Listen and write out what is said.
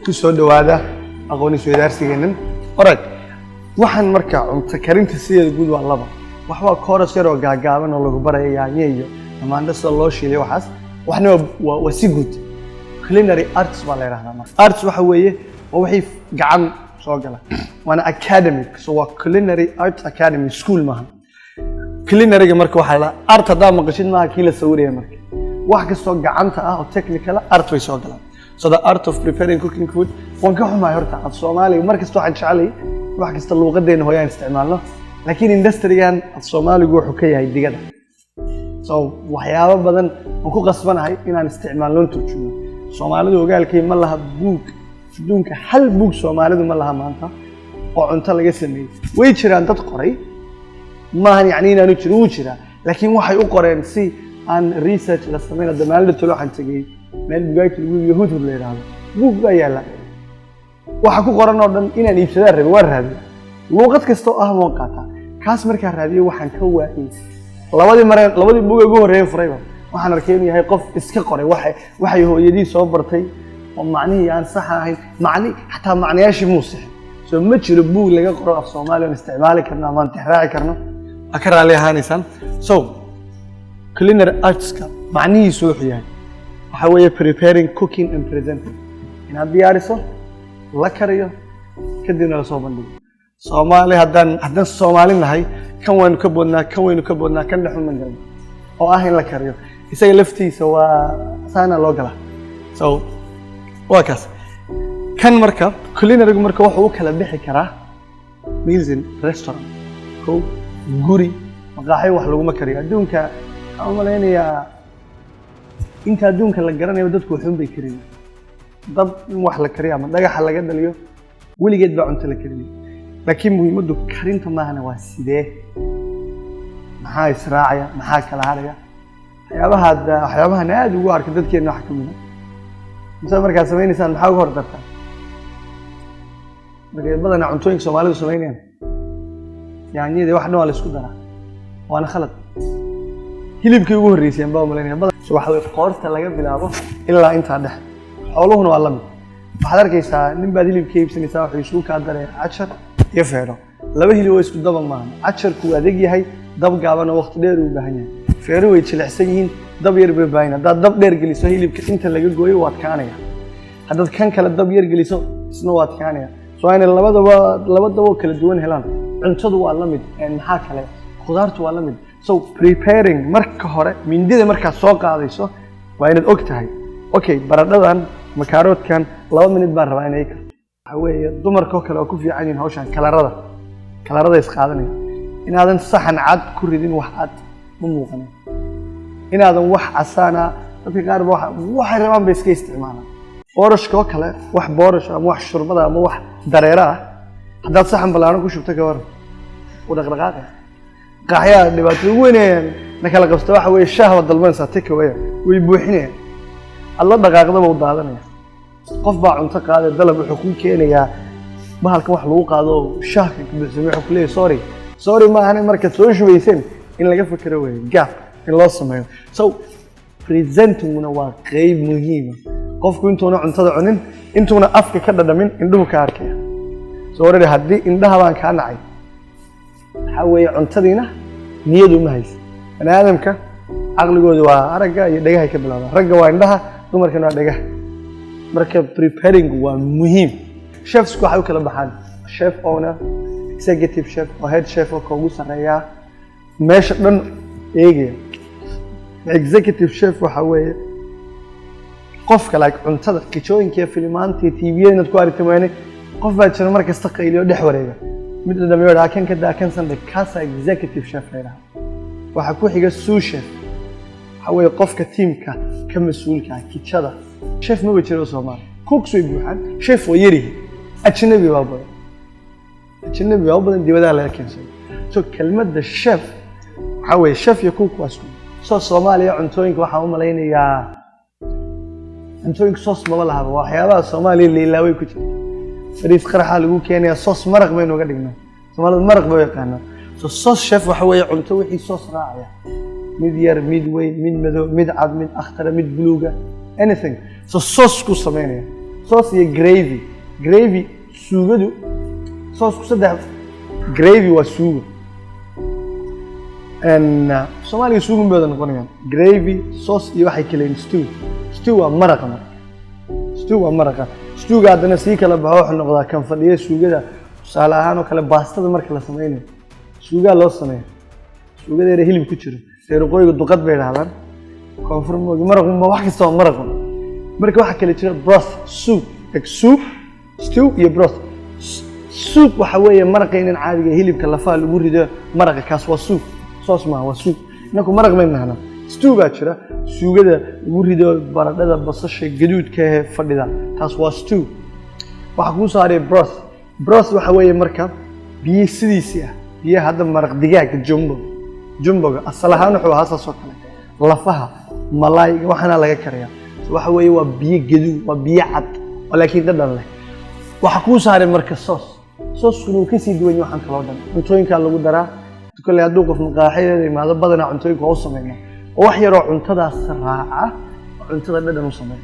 Ku soo dhowaada aqoon isweydaarsigeennan. Alright, waxaan marka cunto karinta sideeda guud waa laba wax. Waa course yar oo gaagaaban oo lagu baraya yaanyo iyo tamaandho sida loo shiilay waxaas. Waxna waa si guud, culinary arts baa la yidhahdaa. Marka arts waxa weeye waa wixii gacan soo gala, waana academic. So waa Culinary Arts Academy, school maaha. Culinaryga marka waxaa la art haddaa maqashid maaha kii la sawiraya. Marka wax kastoo gacanta ah oo technical ah, art way soo galaan. So the art of preparing, cooking food. Waan ka xumahay horta af Soomaaliga. Mar kasta waxaan jecelay wax kasta luuqadeena hooyaan isticmaalno, laakiin industrygan af Soomaaligu wuxuu ka yahay digada. So waxyaabo badan waan ku qasbanahay inaan isticmaalnoon turjumo. Soomaalidu ogaalkay ma laha buug. Adduunka hal buug Soomaalidu ma laha maanta oo cunto laga sameeyey. Way jiraan dad qoray, maahan yacni inaanu jirin, wuu jiraa, laakiin waxay u qoreen si aan research la samayn. Hadda maalin tolo waxaan tegey meel bugaagta lagu iibiyo, Hudhud la yidhaahdo. Buug baa yaalla, waxa ku qoran oo dhan inaan iibsadaan rabay, waan raadiyay. Luuqad kasta oo ah waan qaataa. Kaas markaa raadiyey, waxaan ka waayey labadii mareen, labadii buug ee ugu horreeyeen furayba, waxaan arkay inuu yahay qof iska qoray waxay hooyadii soo bartay oo macnihii aan sax ahayn, macni xataa macnayaashii muu sixin. So ma jiro buug laga qoro af Soomaali oon isticmaali karno ama aan tixraaci karno. Waa ka raalli ahaanaysaan. So culinary artska macnihiisu wuxuu yahay waxa weeye preparing, cooking and presenting, inaad diyaariso, la kariyo, kadibna lasoo bandhigo. Soomaali haddaan Soomaali nahay, kan waynu ka boodnaa, kan waynu ka boodnaa, kan dhexun man galna oo ah in la kariyo. Isaga laftiisa waa saana loo galaa. So waa kaas kan. Marka culinarygu marka wuxuu u kala bixi karaa meals in restaurant, ko guri maqaaxyo wax laguma kariyo. Adduunka waxaan u malaynayaa inta adduunka la garanayo dadku waxun bay karin. Dab in wax la kariyo ama dhagaxa laga dhaliyo, weligeed baa cunto la kariyay, laakiin muhiimaddu karinta maahana, waa sidee, maxaa israacaya, maxaa kala haraya. Waxyaabaha waxyaabahan aad ugu arkay dadkeena waxa ka mid a mise markaad samaynaysaan maxaa uga hor dartaa? Markay badanaa cuntooyinka Soomaalidu samaynayaan, yaanyadii wax dhan waa la isku daraa, waana khalad. Hilibkii ugu horreyseen baa umalaynaya badan. So waxa weye qoorta laga bilaabo ilaa intaa dhex. Xooluhuna waa la mid. Waxaad arkaysaa nin baad hilibka iibsanaysaa, wuxuu isugu kaa daraya cajar iyo feedho. Laba hilib oo isku daba maahan. Cajarku wuu adeeg yahay, dab gaabana waqti dheer uu u baahan yahay. Feeruhu way jilicsan yihiin, dab yar bay u baahan yihiin. Haddaad dab dheer geliso, hilibka inta laga gooyo waa adkaanaya. Haddaad kan kale dab yar geliso, isna waa adkaanaya. So waa inay labadaba laba dab oo kala duwan helaan. Cuntadu waa la mid. Maxaa kale? Khudaartu waa la mid. So preparing, marka hore mindida markaad soo qaadayso waa inaad og tahay, okay, baradhadan, makaaroodkan 2 minute baan rabaa inay karto. Waxa weeye dumarka oo kale oo ku fiican yihiin hawshan kalarada, kalarada isqaadanaya. Inaadan saxan cad ku ridin wax cad ma muuqanin, inaadan wax casaana. Dadka qaar ba waxay rabaan bay iska isticmaalaan. Boorashka oo kale, wax boorash ama wax shurbada ama wax dareero ah, haddaad saxan ballaaran ku shubto, ka waran? U dhaqdhaqaaqaya qaaxyaha. Dhibaatada ugu weynayaan na kala qabsta waxa weeye shaah baad dalbanaysaa, take away, way buuxinayaan, adla dhaqaaqdaba u daadanaya. Qof baa cunto qaaday, dalab, wuxuu kuu keenayaa bahalkan wax lagu qaado oo shaahka ka buuxsamay. Wuxuu ku leeyahay, "Sorry." Sorry ma ahan. Markaad soo shubayseen in laga fikiro weeye, gap in loo sameeyo. So presentinguna waa qeyb muhiima. Qofku intuuna cuntada cunin, intuuna afka ka dhadhamin, indhuhu ka arkaya. So already haddii indhaha baan kaa nacay, waxaa weeye cuntadiina niyadu ma haysa. Bani aadamka caqligoodu waa aragga iyo dhegahay ka bilowdaan. Ragga waa indhaha, dumarkana waa dhegaha. Marka preparing waa muhiim. Chefsku waxay u kala baxaan chef owner, executive chef oo head chef oo ka ugu sarreeyaa, meesha dhan eegaya. Executive chef waxa weeye qofka like cuntada kijooyinka iyo filimaanta iyo TV-yada inaad ku aragti mooyaane, qof baa jira mar kasta qayliyo, dhex wareega, mid dhadhamiyo dhaa, kan ka daa, kan sandhay, kaasaa executive chef la yidhaha. Waxaa ku xiga sous chef, waxa weeye qofka teamka ka mas-uulka ah kijada. Chef maba jiro Soomaali. Cooks way buuxaan, chef waa yaryihiin. Ajnabi baa badan, ajnabi baa u badan, dibadaha laga keensado. So kelmadda chef waxaa weeye chef iyo cook waa isku. So Soomaaliya cuntooyinka waxaan u malaynayaa cuntooyinka sauce maba lahaba. Waa waxyaabaha Soomaaliya liilaaway ku jirta. Bariis qaraxaa lagu keenayaa, sauce maraq baynu uga dhignaa. Soomaalida maraq bay u yaqaanaa. So sauce chef waxa weeye cunto wixii sauce raacaya, mid yar, mid weyn, mid madow, mid cad, mid akhtara, mid buluuga, anything. So sauce ku samaynaya. Sauce iyo gravy. Gravy suugadu, sauceku saddex, gravy waa suugo. Soomaaliga suugun bay wada noqonayaan. Gravy, sauce iyo waxay kale yihiin stew. Stew waa maraqa. Marka stew waa maraqa. Stewga haddana sii kala baxo, wuxuu noqdaa kan fadhiya suugada. Tusaale ahaan oo kale, baastada marka la sameynayo suugaa loo sameeyo, suugada yare hilib ku jiro. Reer waqooyiga duqad bay dhahdaan, koonfur moogi maraqun ba, wax kasta waa maraqun. Marka waxaa kale jira broth, soup, like soup, stew iyo broth. Soup waxa weeye maraqa inan caadiga, hilibka lafaha lagu rido maraqa, kaas waa soup, sauce maaha, waa soup. Inaku maraq baynu nahnaa. Stew baa jira, suugada lagu rido baradhada, basasha gaduudka ee fadhida, taas waa stew. Waxaa kuu saaray broth. Broth waxa weeye marka biyo sidiisii ah, biyaha hadda maraq digaaga, jumbo jumboga asal ahaan wuxuu ahaa saas oo kale, lafaha malaayga waxaana laga kariyaa. So waxa weeye waa biyo gaduud, waa biyo cad oo laakiin dhadhan leh. Waxaa kuu saaray marka sauce. Saucekuna uu kasii duwan yahay waxaan kaloo dhan. Cuntooyinkaa lagu daraa. Kolley hadduu qof maqaaxideeda imaado, badanaa cuntooyinka waa u sameynaa, oo wax yaroo cuntadaas raaca oo cuntada dhadhan u sameeya.